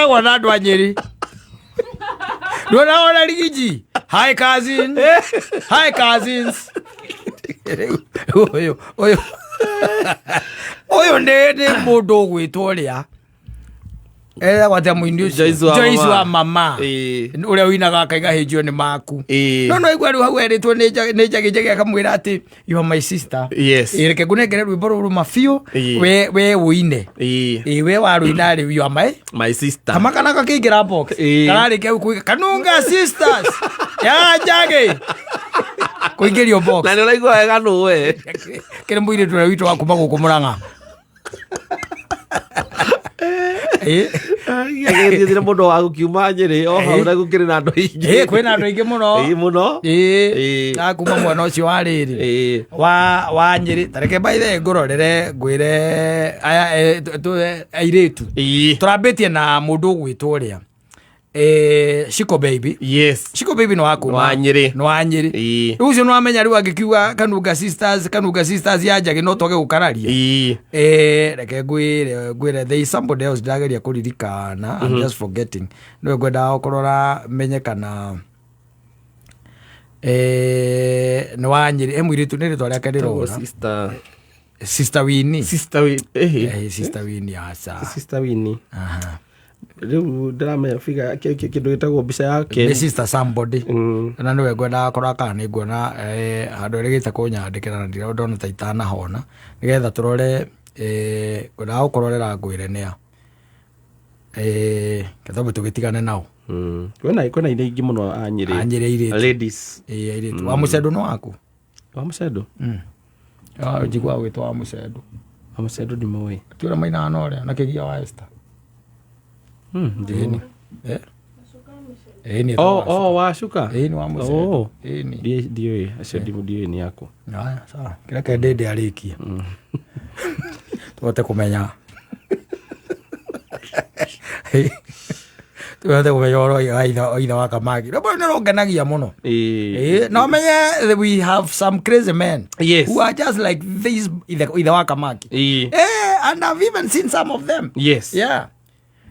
Tũkoragwo na andũ a Nyĩrĩ. Ndũona ona Rigiji. Hi cousin. Hi cousins. Rĩu, Ũyũ ũyũ ũyũ nĩ mũndũ ũgwĩtwo ũrĩa etagwo atĩa mũini ũcio Joyce wa Joyce Mama. wa mama Ĩĩ. ũrĩa ũinaga akaiga hĩnjio nĩ maku Ĩĩ. no no igua rĩu hau erĩtwo nĩ Njagĩ Njagĩ akamwĩra atĩ you are my sister. Yes. Ĩĩ, reke ngũnengere rwĩmbo rũrũ ma biũ Ĩĩ. we ũine. Ĩĩ. Ĩĩ, we warũina rĩu you are my My sister. kama kana kakĩingĩra box Ĩĩ. kararĩkia hau kuiga kanunga sisters ya Njagĩ kũingĩrio box Na nĩ ũraigua wega nũ we. kĩrĩ mũirĩtu ũrĩa witũ wa kuma gũkũ Mũrang'a. Ĩĩ. Gĩthiĩthire mũndũ wa gũkiuma Nyĩrĩ o hau na gũkĩrĩ na andũ aingĩ. Ĩĩ, kwĩna andũ aingĩ mũno. Ĩĩ mũno. Ĩĩ. Ĩĩ. Na kuma mwena ũcio wa rĩrĩ Ĩĩ. wa Nyĩrĩ ta reke by the way ngũrorere ngwĩre aya airĩtu Ĩĩ. tũrambĩtie na mũndũ ũgwĩtwo ũrĩa Shiko Baby. Yes. Shiko Baby nĩ wa kuma Wa Nyĩrĩ. nĩ wa Nyĩrĩ. Ĩĩ. Rĩu ũcio nĩ wamenya rĩu angĩkiuga Kanunga Sisters, Kanunga Sisters ya Njagĩ no twage gũkararia. Ĩĩ. Reke ngwĩre there is somebody else ndĩrageria kũririkana I'm just forgetting nĩwe ngwendaga kũrora menye kana nĩ wa Nyĩrĩ e mũirĩtu nĩ rĩtwa rĩake ndĩrona Sister. Sister Winnie. Sister Winnie. Sister Winnie aca. Sister Winnie. Aha. Rĩu ndĩramenya figure kĩndũ gĩtagwo mbica yake. Nĩ sister somebody. Na nĩwe ngwendaga kũrora kana nĩ nguona handũ erĩgĩte kũnyandĩkĩra na ndira ndona ta itanahona nĩgetha tũrore ngwendaga gũkũrorera ngwĩre nĩa. Reke twambe tũgĩtigane nao. Kwĩna aini aingĩ mũno a Nyĩrĩ. A Nyĩrĩ airĩtu. Ladies. Ĩĩ airĩtu. Wa Mũcendũ nĩ waku? Wa Mũcendũ? Ah, njiguaga gwĩtwo wa Mũcendũ. Wa Mũcendũ ndimũĩ. Ti ũrĩa mainaga na ũrĩa na kĩgia wa Esther. Ndimũĩ. Eh? Ĩĩ nĩ Oh, oh, wa Cuka? Ĩĩ nĩ wa Mũcendũ. Oh. Ĩĩ nĩ. Ndiũĩ, acio ndiũĩ nĩ akwa. Haya, sawa. Kĩreke ndĩndĩ arĩkie. Tũhote kũmenya. Tũhote kũmenya ũhoro wa ithe wa Kamagi. Rwĩmbo rũu nĩ rũngenagia mũno. Ĩĩ. Na ũmenye we have some crazy men Yes. who are just like this ithe wa Kamaki. Ĩĩ. And I've even seen some of them. Yes. Yeah.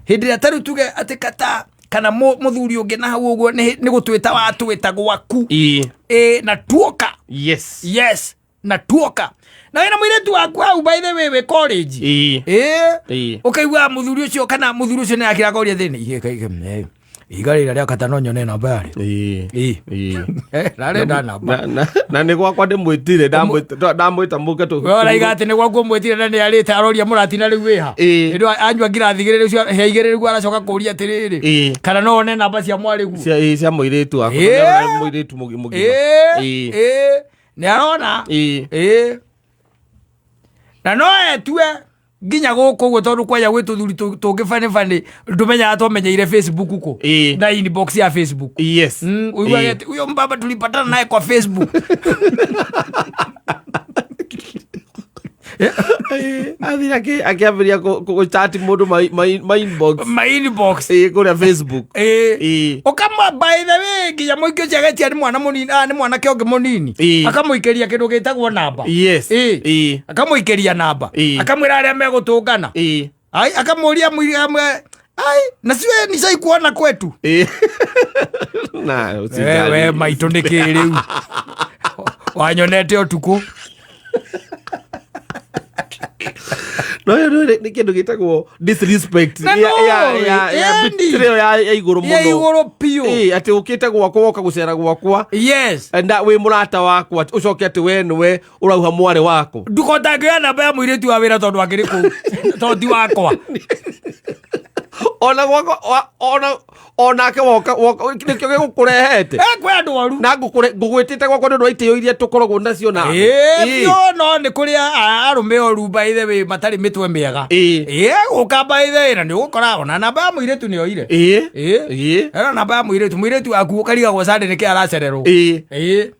Hĩndĩ ĩrĩa tarĩu tuge atĩ kata kana mũthuri ũngĩ na hau ũguo nĩ gũtwĩta watwĩta gwaku. Ĩĩ. Na tuoka. Yes. Yes. Na tuoka. Na wĩna mũirĩtu waku hau by the way wĩ college. Ĩĩ. Ĩĩ. Ũkaigua mũthuri ũcio kana mũthuri ũcio nĩ akira koria thĩinĩ. Ihiga rĩrĩa rĩa kata no nyone namba yarĩo. Ĩĩ. Ĩĩ. Ĩĩ. Rarenda namba. Na nĩ gwakwa ndĩmwĩtire, ndamwĩta mũke tũ. We ũraiga atĩ nĩ gwaku ũmwĩtire na nĩ arĩte aroria mũratina rĩu wĩha. Ĩĩ. Hĩndĩ ĩyo anyua ngirathi igĩrĩ rĩu hĩa igĩrĩ rĩu aracoka kũria atĩrĩrĩ. Ĩĩ. Kana no one namba cia mwarĩguo. Cia ĩĩ, cia mũirĩtu wakwa. Ĩĩ. Nĩ mũirĩtu mũgima. Ĩĩ. Ĩĩ. Ĩĩ. Nĩ arona. Ĩĩ. Ĩĩ. Na no etue nginya gũkũ ũguo tondũ kwaya gwĩ tũthuri tũngĩ bani bani ndũmenyaga twamenyeire Facebook kũ Ĩĩ. na inbox ya Facebook. Yes. Uiguage Ĩĩ. atĩ huyo mbaba tulipatana naye kwa Facebook. Athire akĩambĩrĩria gũchat mũndũ ma inbox. Ma inbox. Ĩĩ, kũrĩa Facebook. Ĩĩ. Ĩĩ. Ũkama by the way nginya mũingĩ ũcio agetia nĩ mwana mũnini, nĩ mwanake ũngĩ mũnini. Ĩĩ. Akamũikĩria kĩndũ gĩtagwo namba. Yes. Ĩĩ. Ĩĩ. Akamũikĩria namba. Ĩĩ. Akamwĩra arĩa megũtũngana. Ĩĩ. Ai, akamũria amwe ai, na siwe nishai kuona kwetu. Ĩĩ. Na, usijali. We maitũ nĩ kĩ rĩu? Wanyonete ũtukũ. No ĩyo nĩ kĩndũ gĩtagwo disrespect. Na Ya- no, ya ĩni. betrayal ya igũrũ Ya mũno. igũrũ biũ. Ĩĩ, atĩ ũkĩte gwakwa woka gũcera gwakwa. Yes. Na wĩ mũrata wakwa ũcoke atĩ we nĩwe ũrauha mwarĩ wakwa. Ndũkota ngĩoya namba ya mũirĩtu wa wĩra tondũ akĩrĩ kũu. Tondũ ti wakwa. Ona gwakwa, ona onake woka woka nĩkĩo gĩgũkũrehete. Kwĩ andũ oru. Na ngũgwĩtĩte gwakwa nĩ ũndũ wa itĩo iria tũkoragwo nacio nawe. Ĩĩ, biũ, no nĩ kũrĩ arũme oru by the way matarĩ mĩtwe mĩega. Ĩĩ. Ĩĩ, gũka by the way na nĩ ũgũkora ona namba ya mũirĩtu nĩ oire. Ĩĩ. Ĩĩ. Ĩĩ. Ĩno namba ya mũirĩtu, mũirĩtu waku ũkarigagwo Sunday nĩkĩ aracererwo. Ĩĩ. Ĩĩ.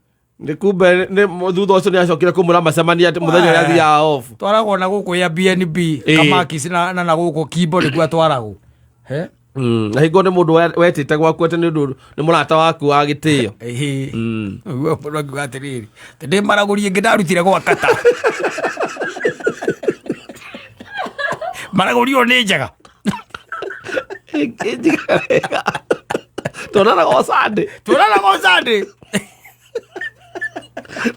Nĩ kumbe nĩ thutha ũcio nĩ acokire kũmwĩra macemania atĩ mũthenya ũrĩa athiaga off. Twaragwo na gũkũ ya BNB Ĩĩ. Kamakis na gũkũ Kimbo nĩkuo atwaragwo. He? Na hingo nĩ mũndũ wetĩte gwaku atĩ nĩ ũndũ nĩ mũrata waku wa gĩtĩo. Ĩhĩ. Ũguo mũndũ akiuga atĩrĩrĩ, atĩ ndĩ maragũri ĩngĩ ndarutire gwa kata. Maragũri ĩyo nĩ njega. Ĩnjigaga wega. Tuonanaga o Sunday. Tuonanaga o Sunday.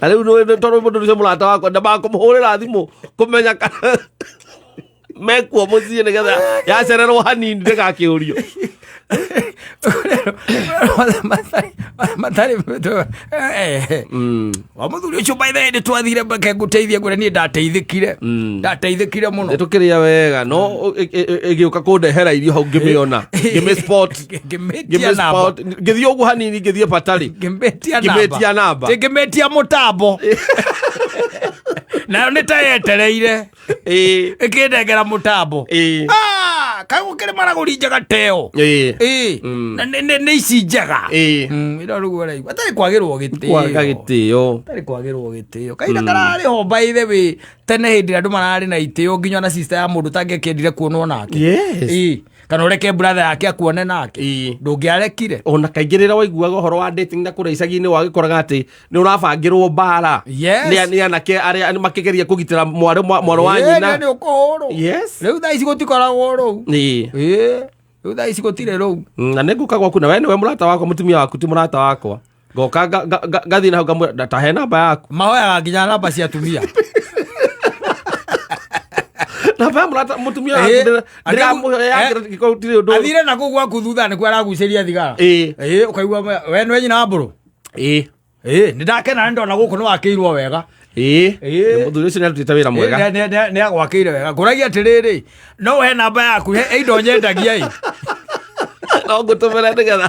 Na rĩu tondũ mũndũ ũcio mũrata wakwa ndambaga kũmũhũrĩra thimũ kũmenya kana mekuo mũciĩ nĩgetha yacererwo hanini ndĩgakĩũrio. Matarĩ wa mũthuri ũcio, by the way, nĩ twathire reke ngũteithie, ngwĩre niĩ ndateithĩkire, ndateithĩkire mũno. Nĩ tũkĩrĩa wega no ĩgĩũka kũndehera irio hau ngĩmĩona, ngĩmĩ spot. Ngĩmĩtia namba. Ngĩmĩ spot, ngĩthiĩ ũguo hanini, ngĩthiĩ batarĩ. Ngĩmĩtia. Ngĩmĩtia namba. Ngĩmĩtia mũtambo nayo nĩ ta yetereire ĩkĩndengera mũtambo. Ah, kaĩ gũkĩrĩ maragũri njega teo. Ĩĩ. Na nĩ ici njega. Ĩno rĩu ũraigua atarĩ kwagĩrwo gĩtĩo. Kwaga gĩtĩo. Atarĩ kwagĩrwo gĩtĩo kahinda kararĩ ho, by the way, tene hĩndĩ ĩrĩa andũ mararĩ na itĩo, nginya ona sister ya mũndũ tangĩakĩendire kuonwo nake. Ĩĩ. Kana ũreke brother yake akuone nake. Ndũngĩarekire. Ona kaingĩ rĩrĩa waiguaga ũhoro wa dating na kũrĩa icagi-inĩ, wagĩkoraga atĩ nĩ ũrabangĩrwo mbara nĩ anake arĩa makĩgeria kũgitĩra mwarĩ wa nyina. Nĩ ũkũhũrwo. Rĩu thaa ici gũtikoragwo rũu. Ĩĩ. Rĩu thaa ici gũtirĩ rũu. Na nĩ ngũka gwaku na we nĩwe mũrata wakwa, mũtumia waku ti mũrata wakwa, ngoka ngathiĩ na hau ngamwĩra, "Ta he namba yaku." Mahoyaga nginya namba cia atumia. Namba ya mũrata mũtumia waku ndĩramũhe yake gĩkorwo gũtirĩ ũndũ. Athire na kũu gwaku thutha nĩkuo aragucĩria thigara. Ĩĩ, ũkaigua we nĩwe nyina wa mbũrũ. Ĩĩ, nĩ ndakena nĩ ndona gũkũ nĩ wakĩirwo wega. Mũthuri ũcio nĩ arutĩte wĩra mwega. Nĩ agwakĩire wega. Ngũragia atĩrĩrĩ, no ũhe namba yaku, he indo nyendagia ĩ. No ngũtũmĩre nĩgetha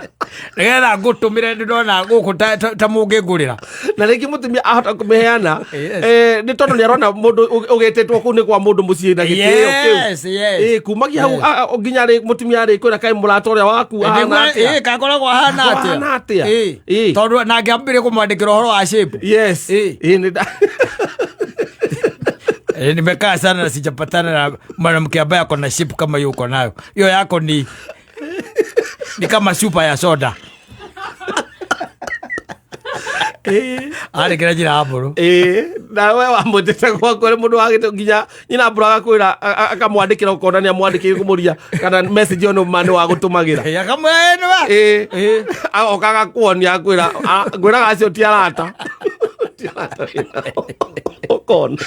Nĩgetha ngũtũmĩre, nĩ ndona gũkũ ta mũngĩngũrĩra. Na rĩngĩ mũtumia ahota kũmĩheana nĩ tondũ nĩ arona mũndũ ũgĩtĩtwo kũu nĩ kwa mũndũ mũciĩ na gĩtĩo kĩu. Ĩĩ, kumagia hau nginya rĩ mũtumia rĩ kwĩra kaĩ mũrata ũrĩa waku ahana atĩa? Ĩĩ, kakoragwo ahana atĩa? Ahana atĩa? Ĩĩ. Tondũ nake ambĩrĩrie kũmwandĩkĩra ũhoro wa shape. Ĩĩ, nĩ Nimekaa sana na sijapatana na mwanamke ambaye ako na shape kama hiyo uko nayo. Hiyo yako ni kama chupa ya soda. Arĩ kĩra njĩra ya mbũrũ. Ĩĩ, na we wamwĩtĩte gwaku arĩ mũndũ wagĩte nginya nyina mbũrũ agakwĩra akamwandĩkĩra, ũkona nĩ amwandĩkĩire kũmũria kana message ĩyo nĩ ma nĩ wagũtũmagĩra. Ĩĩ, akamwĩra, "Ĩ, nĩwe." Ĩĩ, agoka agakuonia, akwĩra, "Ah, ngwĩraga acio ti arata." Ti arata wĩnao. Ũkona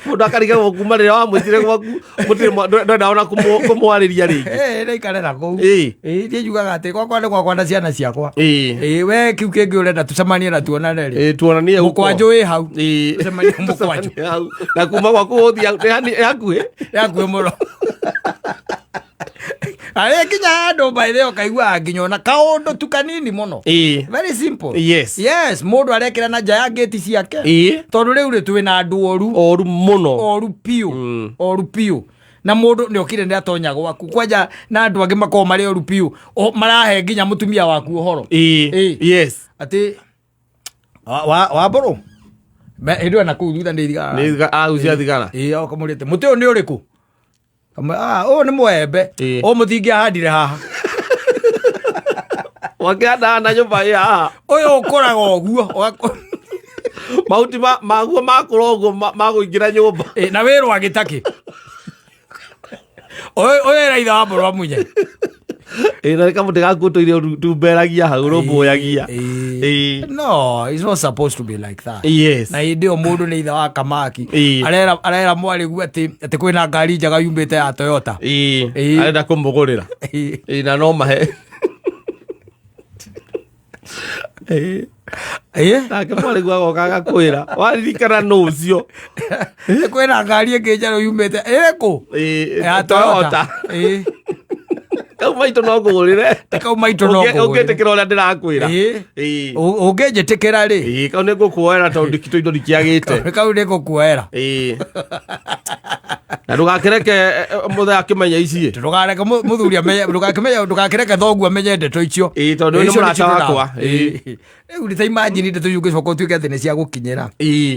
mũndũ akarigagwo kuma rĩrĩa wamwĩtire gwaku mũtirĩ ndwenda ona kũmwarĩria rĩngĩ. Ĩĩ, ndaikare na kũu. Ĩĩ. Ĩĩ, niĩ njugaga atĩ gwakwa nĩ gwakwa na ciana ciakwa. Ĩĩ, we kĩu kĩngĩ ũrenda tũcemanie na tuonane rĩ. Ĩĩ, tuonanie huko. Mũkwanjũ wĩ hau. Ĩĩ. Tũcemanie mũkwanjũ. Tũcemanie hau. Na kuma gwaku gũthiĩ nĩ hakuhĩ. Nĩ hakuhĩ mũno. Arĩ nginya handũ by the way ũkaiguaga nginya ona kaũndũ tu kanini mũno. Very simple. Yes, mũndũ arekĩra na nja ya ngĩti ciake. Tondũ rĩu rĩ twĩna andũ oru. Oru mũno. Oru piũ. Oru piũ. Na mũndũ nĩ okire nĩ atonya gwaku kwanja na andũ angĩ makoragwo marĩ oru piũ. Marahe nginya mũtumia waku ũhoro. Ĩĩ. Atĩ wa mbũrũ hĩndĩ ĩyo na kũu thutha nĩ thigara. Nĩ agucia thigara. Ĩĩ, akamũrĩte mũtĩ ũyũ nĩ ũrĩkũ? Kamwe, "Ah, ũyũ nĩ mwembe." "Ũyũ mũtingĩahandire haha." Wakĩhandaga na nyũmba ĩ haha. Ũyũ ũkũraga ũguo. Mahuti maguo makũra ũguo magũingĩra nyũmba. Ĩĩ, na wĩrwo agĩtakĩ ũyũ ũyũ ĩra ithe wa mbũrũ amunye. Ĩ, na nĩ kamũtĩ gaku ũtũire tumberagia hau rũmbũyagia. Ĩĩ. No, it's not supposed to be like that. Na hĩndĩ ĩyo mũndũ nĩ ithe wa kamaki. Arera mwarĩ guo atĩ kwĩna ngari njega yumĩte ya Toyota. Arenda kũmũgũrĩra. Ĩĩ, na no mahe. Ĩĩ. Nake mwarĩ guo agoka agakwĩra waririkana nũ ũcio. Kwĩna ngari ĩngĩ njerũ yumĩte ĩrĩkũ? Ĩĩ, Ya Toyota. Ĩĩ. Kau maitũ no ngũgũrĩre. Kau maitũ no ngũgũrĩre. Ũngĩtĩkĩra ũrĩa ndĩrakwĩra. Ĩĩ. Ũngĩnjĩtĩkĩra rĩ. Ĩĩ, kau nĩ ngũkuoera tondũ ndikitũ indo ndikĩagĩte. Kau nĩ ngũkuoera. Ĩĩ. Na ndũgakĩreke mũthee akĩmenya ici. Ndũkareke mũthuri amenye, ndũgakĩmenye, ndũgakĩreke thoguo amenye ndeto icio. Ĩĩ, tondũ nĩ Icio mũrata nĩcio wakwa. Ĩĩ. Rĩu nĩ ta imagine ndeto icio ũngĩcoka ũtuĩke atĩ nĩ cia gũkinyĩra.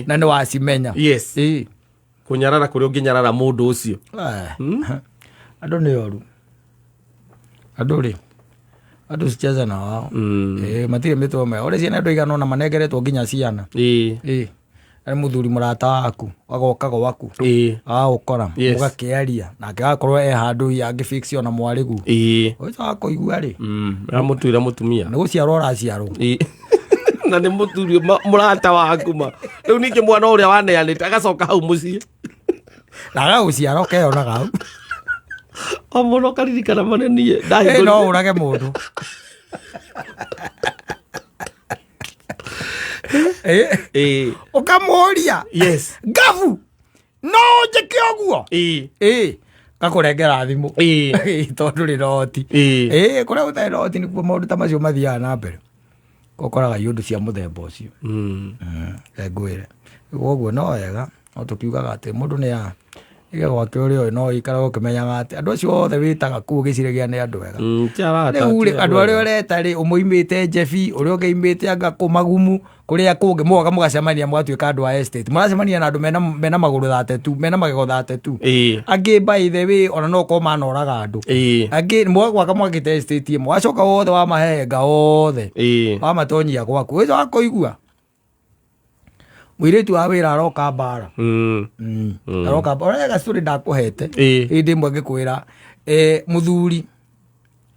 Na nĩ wacimenya. Ĩĩ. Kũnyarara kũrĩa ũngĩnyarara mũndũ ũcio. Andũ nĩ oru. Andũ rĩ, andũ sicheza na wao. Ĩĩ, matirĩ mĩtwe mĩega. Ũrĩa ciana andũ aigana ũna manengeretwo nginya ciana. Ĩĩ. Nĩ mũthuri mũrata waku agoka gwaku, agagũkora, mũgakĩaria nake, agakorwo e handũ hihi angĩfix ona mwarĩgu ũcio wakũigua rĩ. Amũtuĩra mũtumia. Nĩ gũciarwo ũraciarwo. Na nĩ mũthuri mũrata waku ma rĩu ningĩ mwana ũrĩa waneanĩte agacoka hau mũciĩ. Na agagũciara ũkeyonaga hau. O mũno ũkaririkana manenie. Ĩ, no ũrage mũndũ. Ũkamũria, ngabu no ũnjĩke ũguo? Ĩ, gakũrengera thimũ. Tondũ rĩ noti. Ĩ, kũrĩa gũtarĩ noti nĩkuo maũndũ ta macio mathiaga na mbere, ũkoraga iũndũ cia mũthemba ũcio. Ngwĩre koguo no wega no tũkiugaga atĩ mũndũ nĩ a ige gwake ũrĩa ũĩ, no ũikaraga ũkĩmenyaga atĩ andũ acio othe wĩtaga kũu ũgĩciragia nĩ andũ ega. Ti arata, Rĩu rĩ, ti andũ andũ arĩa ega. ũreta rĩ, ũmũimĩte njebi, ũrĩa ũngĩ aimĩte anga kũ magumu kũrĩa kũngĩ, mũgoka mũgacemania mũgatuĩka andũ a estate, mũracemania na andũ mena magũrũ 32, mena magego 32. Angĩ by the way ona no korwo manoraga andũ. Angĩ mũgagwaka mwakĩte estate ĩmwe, wacoka wothe wamahehenga othe, wamatonyia gwaku, wĩca wakũigua mũirĩtu wa wĩra aroka mbara. Aroka mbara ũrĩa gacũrĩ ndakũhete. Hĩndĩ ĩmwe ngĩkwĩra mũthuri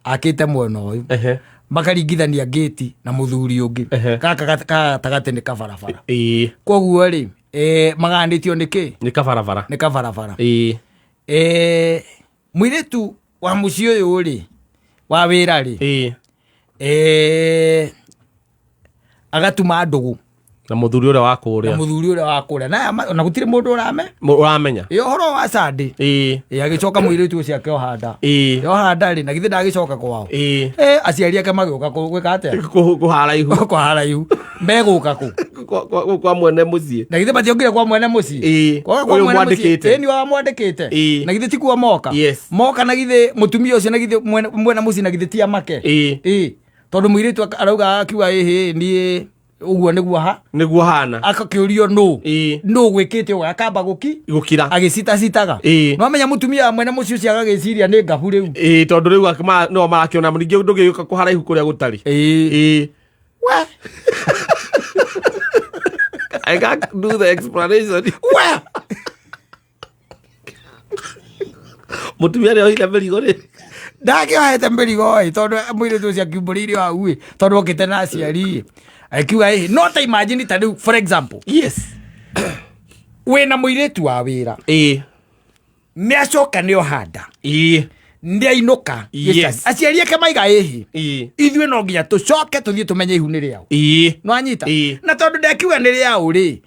akĩte mwena ũyũ, makaringithania ngĩti na mũthuri ũngĩ. Gaka gatagatĩ nĩ kabarabara. Koguo rĩ, maganĩtio nĩ kĩ? Nĩ kabarabara. Nĩ kabarabara. Mũirĩtu wa mũciĩ ũyũ rĩ, wa wĩra rĩ, agatuma ndũgũ Na mũthuri ũrĩa wa na kũrĩa. Mũthuri ũrĩa wa kũrĩa na ona gũtirĩ mũndũ ũrame Ũramenya. Ĩ, ũhoro wa candĩ. Ĩ, agĩcoka mũirĩtu ũcio akĩoha nda. Oha nda rĩ, na githĩ ndagĩcoka kwao? Aciari ake magĩũka gwĩka atĩa? Kũhara ihu. Kũhara ihu megũka kũ? Kwa mwene mũciĩ. Na githĩ matiokire kwa mwene mũciĩ? Kwaga kwa Ũyũ mwene mũciĩ. mwandĩkĩte. Ĩ, nĩ wamwandĩkĩte. Na githĩ tikuo moka? Yes. Moka, na githĩ mũtumia ũcio, na githĩ mwene mũciĩ, na githĩ ti amake? Ĩ, tondũ mũirĩtu arauga akiuga ĩhĩ niĩ ũguo nĩguo ha Nĩguo hana. Akakĩũrio nũ nũ gwĩkĩte ũguo, akamba gũki Gũkira. Agĩcitacitaga. No amenya mũtumia wa mwene mũciĩ ũcio agagĩciria nĩ ngabu rĩu. Ĩĩ, tondũ rĩu no marakĩona ningĩ ndũgĩũka kũhara ihu kũrĩa gũtarĩ. We. I can't do the explanation. We. Mũtumia nĩ oire mĩrigo rĩ. Ndakĩohete mĩrigo ĩ, tondũ mũirĩtu ũcio akiumbũrĩire hau ĩ, tondũ okĩte na aciari ĩ, akiuga ĩ, no ta imagine ta rĩu, for example, wĩna mũirĩtu wa wĩra, nĩ acoka nĩ ohanda, nĩ ainũka gĩcagi. Aciari ake maiga ĩhĩ, ithuĩ no nginya tũcoke tũthiĩ tũmenye ihu nĩ rĩao. No anyita. Na tondũ ndekiuga nĩ rĩao rĩ,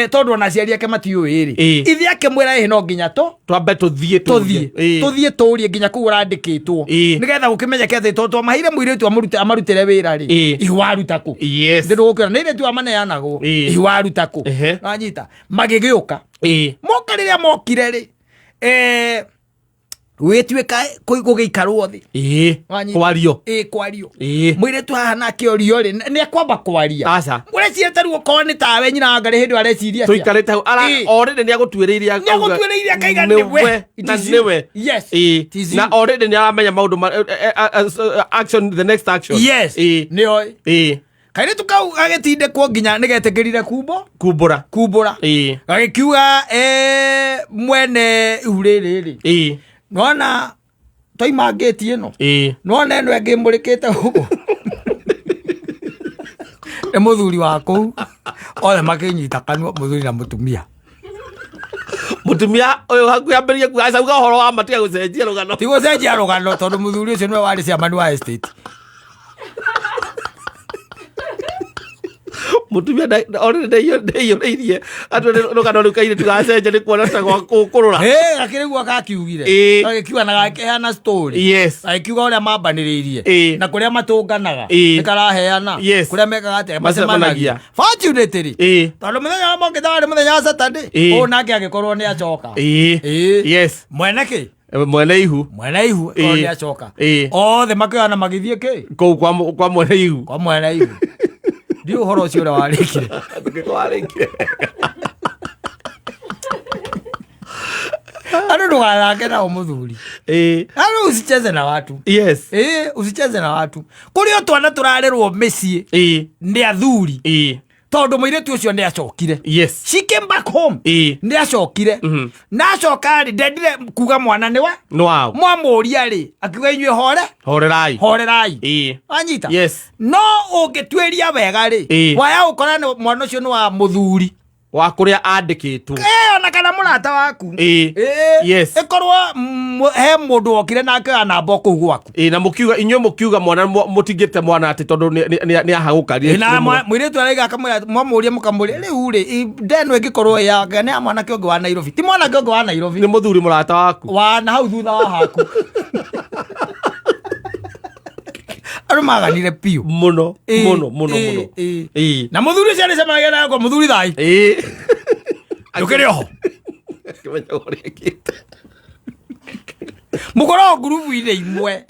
tondũ ona aciari ake matiũĩ rĩ, ithe akĩmwĩra ĩhĩ no nginya tũ Twambe tũthiĩ. Tũthiĩ tũthiĩ tũrie nginya kũu ũrandĩkĩtwo, nĩgetha gũkĩmenyeke atĩ tondũ twamaheire mũirĩtu amarutĩre wĩra rĩ, ihu waruta kũ? Ndĩrũgũkĩra nĩ irĩtu amaneanagwo. Ihu waruta kũ? Wanyita, magĩgĩũka. Moka, rĩrĩa mokire rĩ, gwĩtuĩka gũgĩikarwo thĩ. Wanyita? Kwario. Ĩ, kwario. Mũirĩtu haha nake orio rĩ, nĩ akwamba kwaria. Aca. Ũreciria ta rĩu okorwo nĩ tawe nyina wa ngarĩ hĩndĩ ĩyo areciria atĩa? Tũikarĩte hau already nĩ agũtuĩrĩirie. Nĩ agũtuĩrĩirie akaiga nĩwe. It Na is you. nĩwe. Yes. It is Na you. already nĩ aramenya maũndũ action, the next action. Yes. Nĩoĩ. Kairĩtu kau gagĩtindĩkwo nginya nĩ getĩkĩrire kumbo Kumbũra. Kumbũra. Gagĩkiuga, mwene ihu rĩrĩ rĩ, nona twaima ngĩti ĩno, nona ĩno ĩngĩ mũrĩkĩte ũguo nĩ mũthuri wa kũu. Othe makĩnyita kanua, mũthuri na mũtumia. Mũtumia ũyũ hakuhĩ ambĩrĩrie kuga aca, uga ũhoro wa ma, tiga gũcenjia rũgano. Ti gũcenjia rũgano, tondũ mũthuri ũcio nĩwe warĩ ciamani wa estate. Mũtumia already ndeiyũrĩirie atĩ rũgano rũu kairĩtu gacenjia nĩ kuona ta gũkũrũra. Gakĩrĩ guo gakiugire. Gagĩkiuga na gakĩheana story. Agĩkiuga ũrĩa mambanĩrĩirie na kũrĩa matũnganaga, nĩ karaheana kũrĩa mekaga atĩa, Macemanagia. macemanagia. Fortunately, tondũ mũthenya wa mokĩte warĩ mũthenya wa Saturday, ũũ nake agĩkorwo nĩ acoka. Mwene kĩ? Mwene ihu. Mwene ihu akorwo nĩ acoka. Othe makĩoyana magĩthiĩ kĩ? Kũu kwa mwene ihu. Kwa mwene ihu. Ndiũ ũhoro ũcio ũrĩa warĩkire. Warĩkire. Andũ ndũgathake nao mũthuri. Andũ usicheze na watu. Usicheze na watu. Kũrĩ o twana tũrarerwo mĩciĩ nĩ athuri. Tondũ mũirĩtu ũcio nĩ acokire. Yes. She came back home. Nĩ acokire. Na acoka rĩ, ndendire kuga mwana nĩ wa Nĩ wao. Mwamũria rĩ, akiuga inyuĩ hore Horerai. Horerai. Wanyita? Yes. No ũngĩtuĩria wega rĩ, waya ũkora mwana ũcio nĩ wa mũthuri Wa kũrĩa andĩkĩtwo. Ona kana mũrata waku. Ĩkorwo he mũndũ wokire nake oya namba o kũu gwaku. Ĩĩ, na mũkiuga inyuĩ mũkiuga mwana mũtingĩte mwana atĩ tondũ nĩ ahagũkarire. Na mũirĩtu araiga akamwĩra, mwamũria mũkamũria rĩu rĩ, ndeno ĩngĩkorwo ya nĩ ya mwanake ũngĩ wa Nairobi, ti mwanake ũngĩ wa Nairobi, Nĩ mũthuri mũrata waku. Wa na hau thutha wa haku. Andũ maganire biũ. Mũno. Mũno mũno mũno. Na mũthuri ũcio arĩcemanagia nayo kwa mũthuri thai. Ndũkĩrĩ oho. Akĩmenya ũrĩa ekĩte. Mũkoragwo ngurubu-inĩ imwe.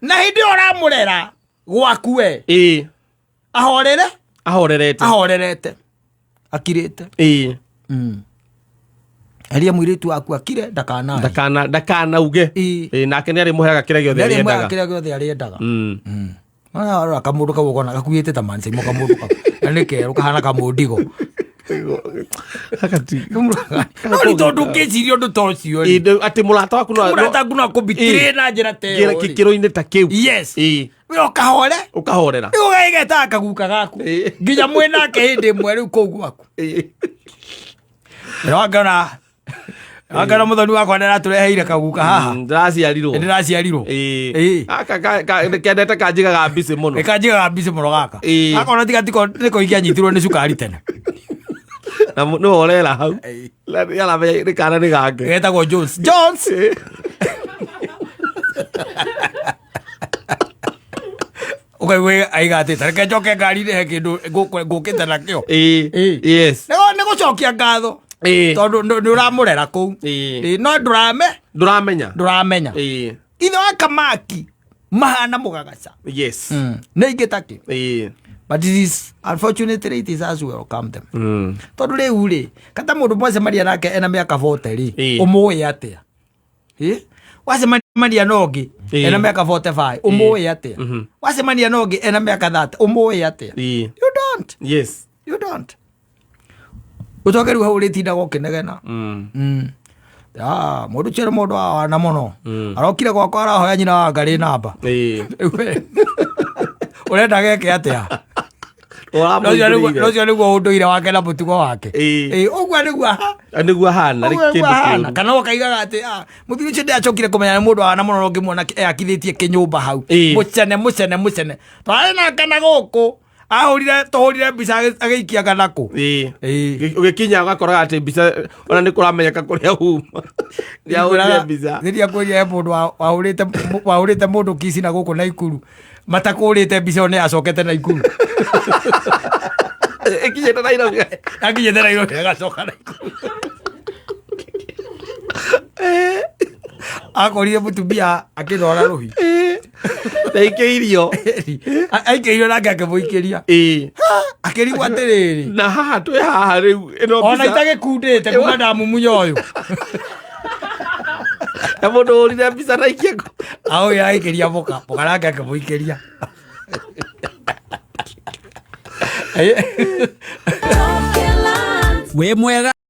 Na hĩndĩ ĩyo ũramũrera gwaku we. Ahorere. Ahorerete. Ahorerete. Akirĩte. Aria mũirĩtu waku akire ndakana. Ndakana ndakanauge. Ĩĩ, nake nĩ arĩmũheaga kĩrĩa gĩothe Nĩ arĩmũheaga arĩendaga. Kĩrĩa gĩothe arĩendaga. Arora kamũndũ kau ũkona gakuĩte ta mancaimo kamũndũ kau. Na nĩ kerũ kahana kamũndigo. No nĩ tondũ ũngĩciria ũndũ ta ũcio rĩ. Ĩĩ, atĩ mũrata waku no Mũrata waku no akũbitĩrĩre na njĩra ta ĩyo rĩ. Gĩkĩro-inĩ ta kĩu. Yes. We ũkahore. Ũkahorera. Rĩu ũgagĩgetaga kaguka gaku. Nginya mwĩ nake hĩndĩ ĩmwe rĩu kũu gwaku. Ndĩrona ngona mũthoni wakwa nĩaratũreheire kaguka haha. Ndĩraciarirwo. Ndĩraciarirwo. Gaka kendete kanjigaga mbici mũno. Kanjigaga mbici mũno gaka. Gaka ona tiga tiko nĩko ingĩanyitirwo nĩ cukari tene. Na nĩwe ũrera hau. Na nĩaramenya nĩ kana nĩ gake. Getagwo Jones. Jones. Ũkaigua aiga atĩ reke njoke ngari-inĩ he kĩndũ ngũkĩte nakĩo. Yes. Nĩ gũcokia ngatho. Tondũ nĩ ũramũrera kũu. No ndũrame. Ndũramenya. Ndũramenya. Ithe wa kamaki mahana mũgagaca. Yes. Nĩ ingĩ ta kĩ. But it is unfortunately it is as we welcome them. Tondũ rĩu rĩ, kata mũndũ mwacemania nake ena mĩaka 40 rĩ, ũmũĩ atĩa? Wacemania na ũngĩ ena mĩaka 45, ũmũĩ atĩa? Wacemania na ũngĩ ena mĩaka 30, ũmũĩ atĩa? You don't. Yes. You don't. Ũcoke rĩu hau ũrĩtindaga ũkĩnegena. Mũndũ ũcio nĩ mũndũ wa wana mũno. Arokire gwakwa arahoya nyina wa ngarĩ namba. Ũrenda geke atĩa? Ũcio nĩguo ũndũire wake na mũtugo wake. Ũguo nĩguo nĩguo ahana, nĩ kĩndũ kĩũru. Kana ũkaigaga atĩ mũthuri ũcio ndĩacokire kũmenya nĩ mũndũ wa wana mũno na ũngĩmuona eyakithĩtie kĩnyũmba hau. Mũcene mũcene mũcene. Twarĩ nake na gũkũ. Ahũrire tũhũrire mbica agĩikia kana kũ. Ũgĩkinya ũgakoraga atĩ mbica ona nĩ kũramenyeka kũrĩa uma. Nĩahũrire mbica. Rĩrĩa kwĩria he mũndũ wahũrĩte mũndũ kici na gũkũ Naikuru. Matakũrĩte mbica ĩyo nĩ acokete Naikuru. Ĩkinyĩte Nairobi. Akinyĩte Nairobi agacoka Naikuru. Akorire mũtumia akĩnora rũhi. Ndaikĩirio. Aikĩirio nake akĩmũikĩria. Akĩrigwo atĩrĩrĩ. Na haha twĩ haha rĩu ĩno Ona mbica. itagĩkundĩte kuma ndamumunya ũyũ. Na mũndũ ũrire mbica na ikia kũ. Aũyũ agĩikĩria mũka, mũka nake akĩmũikĩria. Wĩ mwega.